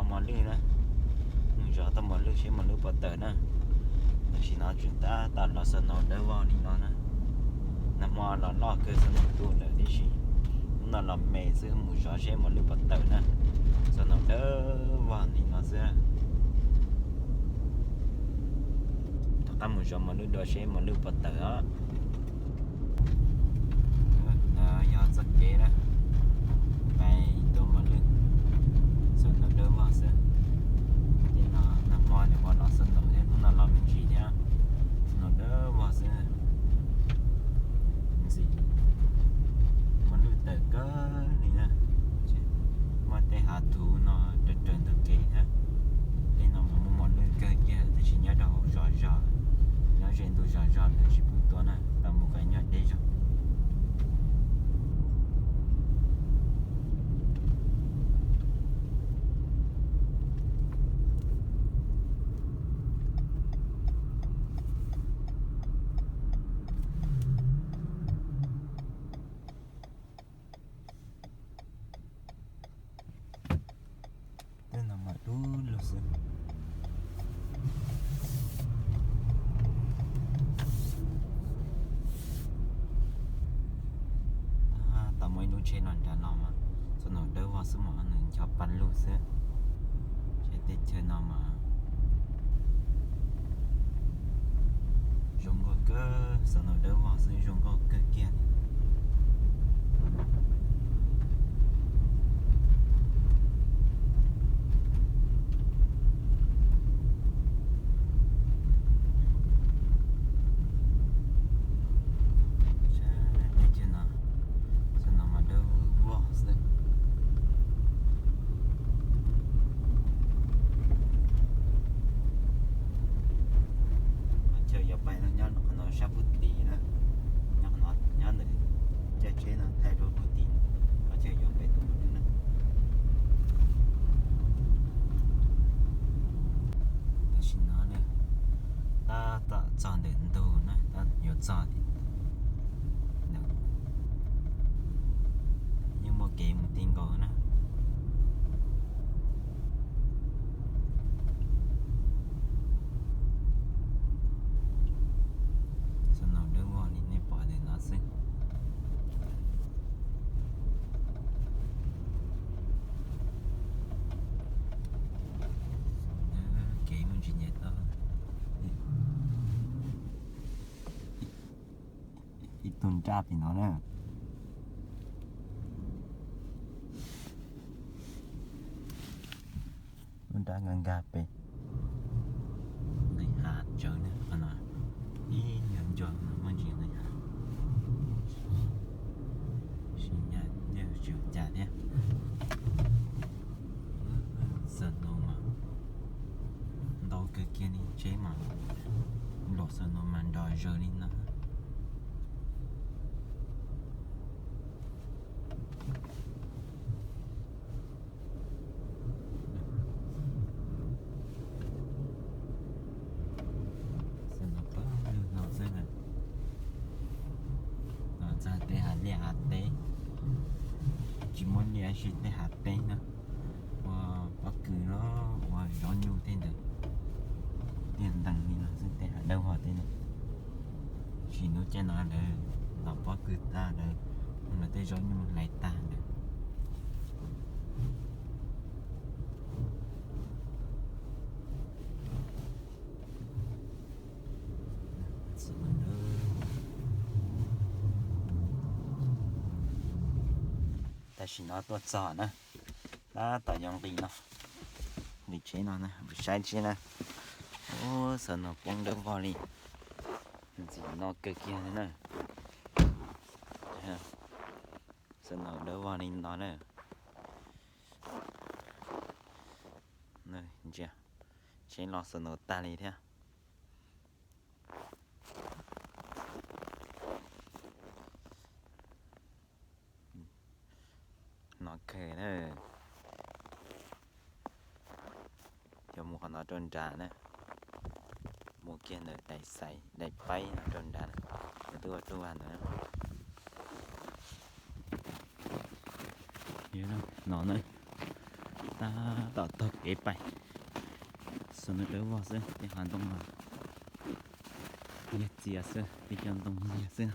Mos lwj na, mus zov tau mos lwj seb mos lwj puas tawm na. Tam sim no tseem tab tom los snow dawb vog li no na. Nag hmo los loj kawg snow tu lawm tib si, hnub no los me xwb mus zov seb mos lwj puas tawm na. Snow dawb vog li no xwb. Rov qab mus zov mos lwj dua seb mos lwj puas tawm os. Yog txoj kev na, pais tua mos lwj, snow dawb vog xwb. Ces no nag hmo nws ho los snow thiab, hnub no los me ntsis thiab, snow dawb vog xwb. Ntxim, mos lwj tawm kawg li na. Muaj tej hav thuv no raws raws ntug kev thiab. Tej no mas muaj mos lwj kawg kiag tab sis nyob rau hauv zos zog, nyob ze ntug zos zog lawm tsis pub tua na, tau mus kom nyob deb zog. Tej no mas dub lug xwb. Tab tom muaj ib lub tsheb los nram no mas snow dawb vog xwb mas nws ncho pa lug xwb. Tsheb teb chaws no mas zoo nkauj kawg, snow dawb vog xwb zoo nkauj kawg kiag li. Teb chaws no, teb chaws no mas dawb vog xwb. Qhov chaw yuav pais no nyob qhov no sab pug tim na, nyob qhov no, nyob ntawm caij tsheb no thaij rau pug tim, qhov chaw yuav pais tua mos lwj na. Tam sim no ne, tab tom txog ntawm ntug na, tab yuav txog tim ntawd, yeej muaj kev mus ti nkaus na. Snow dawb vog li nej pom ntawm no xwb. Kev muaj ntsis nce toj, ib tug nraj pem no na. Lub nrab nkag nkag pem nqis hav tsawv na, qhov no ib nyuag ncua no muaj ntsis nqis hav. Sim nyaj yeej tsis ua cas thiab. Snow mas ntau kawg kiag li, tsheb mas nplom snow mas nrov zaws li no. Snow pawg lug no xwb na. Txog tej hav liaj hav teb, tsis muaj liaj tab sis tej hav teb na, ua pob kws los ua zaub nyuj tej ntawd, tiaj ntees li no xwb, tej hav dawb vog tej no. Sim lub caij no lawv los pob kws tag lawm, lawv tej zaub nyuj hlais tag lawm. Tam sim no tuaj txog na, tab tom yuav nqis no, nqis tsheb no na, saib tsheb na. Ub, snow poob dawb vog li, ntxim no kawg kiag li na. Snow dawb vog li no na. Ntsia, tsheb los snow tag li thiab. No kawg na. Cov mus qhov no rau nrad na, mus kiag ntawm daim xaiv daim paib no rau nrad, nws twb ua tub vag ntawd. No na, Tom tog kev pais, xwb no dawb vog xwb, tej hav ntoo mas yog txias xwb, tej cov ntoo liag xwb,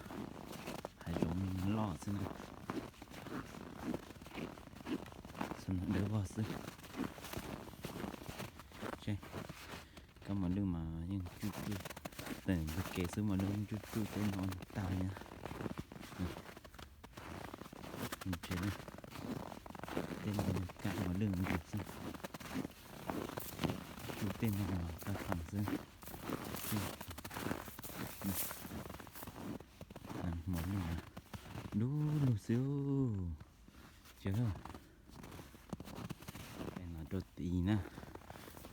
hav zoov loj xwb na. Xwb no dawb vog xwb. Kab mos lwj mas yeej tsuj tsuj, ntug kev xwb mos lwj yeej tsuj tsuj tej no tag li. Ntshe tej no kab mos lwj ntxias xwb, tsuj tej no kab fas xwb. Mos lwj dub lug xwb. Ces no rau tid na,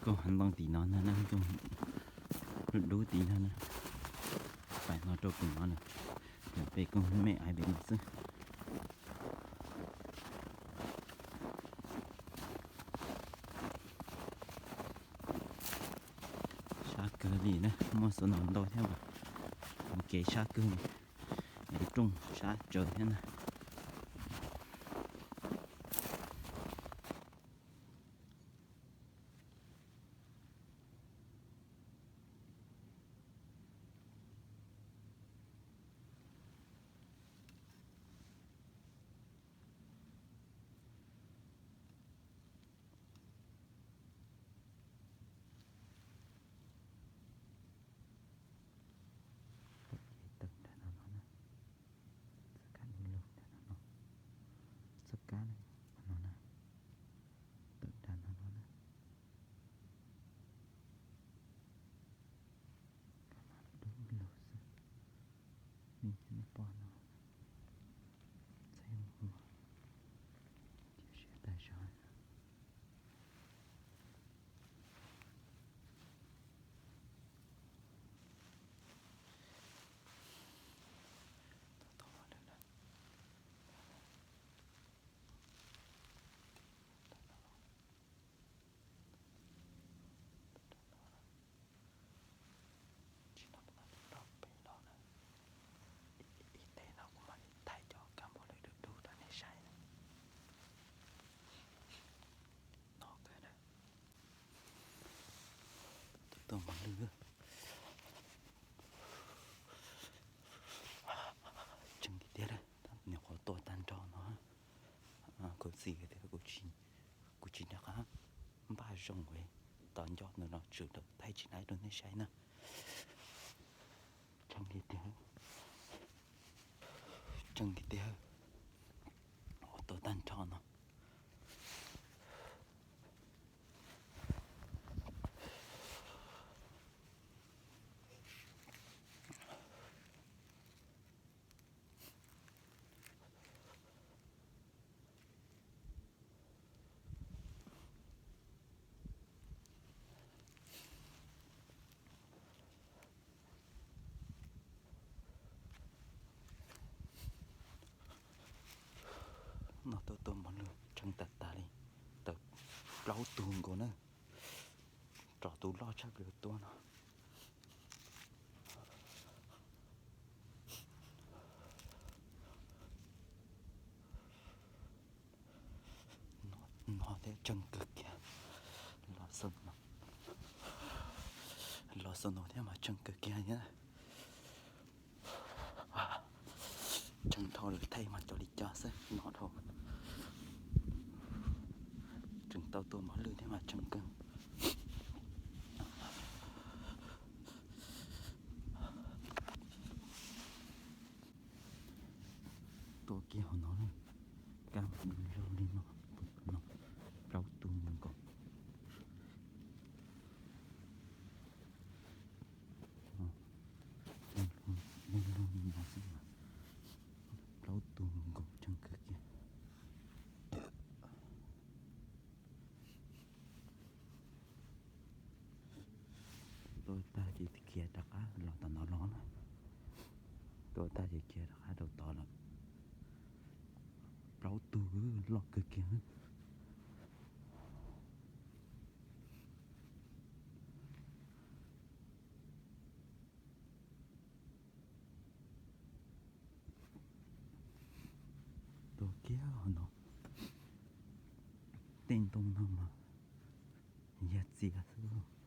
koog hav ntoo tim no ntag na, koog dub dub tid ntag na. Pais no rau pem no na, yog pem koog me ais pem no xwb. Sab kawg li na, muaj xov no ntau thiab mas, mus kev sab kawg li, rooj sab tsawv thiab na. Tawm nram no no na, txoj kab dub lug nram no no, txoj kab no na, tawm nram no no na. Kab dub lug xwb, nej pom no, txaij ua, cia siab tas zog. Tsis no, peb no na, ib teg no kuv mam li thaij cov kab npau lwm dub dub rau nej saib na. No kawg na, tuaj mos lwj, tseeb tiag tiag, nyuam qhuav tua tag nrho no, kuv txiv tias kuv tsis nco qab npaj zoo li, tos nco ntawm no tshwm thaij tsis laib rau nej saib na. Tseeb tiag tiag, tseeb tiag tiag, tua tag nrho no. No tuaj tua mos lwj tseeb tas tas li, tau plaub tug nkaus na, rov tus loj tshaj plaws tuaj no. No thiab tseeb kawg kiag, los xaus no thiab mas tseeb kawg kiag thiab. Tseeb dhau lawm thiab mas cov li cas xwb no dhau. Tseem tau tua mos lwj thiab mas tseeb kawg. Tua kiag hauv no, kab du lug li no, no plaub tug nkaus. Du lug li no xwb mas plaub tug nkaus tseeb kawg kiag. Tua tag ces khiav rov qab los tom no los na. Tua tag ces khiav rov qab rau tod lawm. Plaub tug loj kawg kiag. Tua kiag hauv no, tej ntoo no mas yog txias xwb.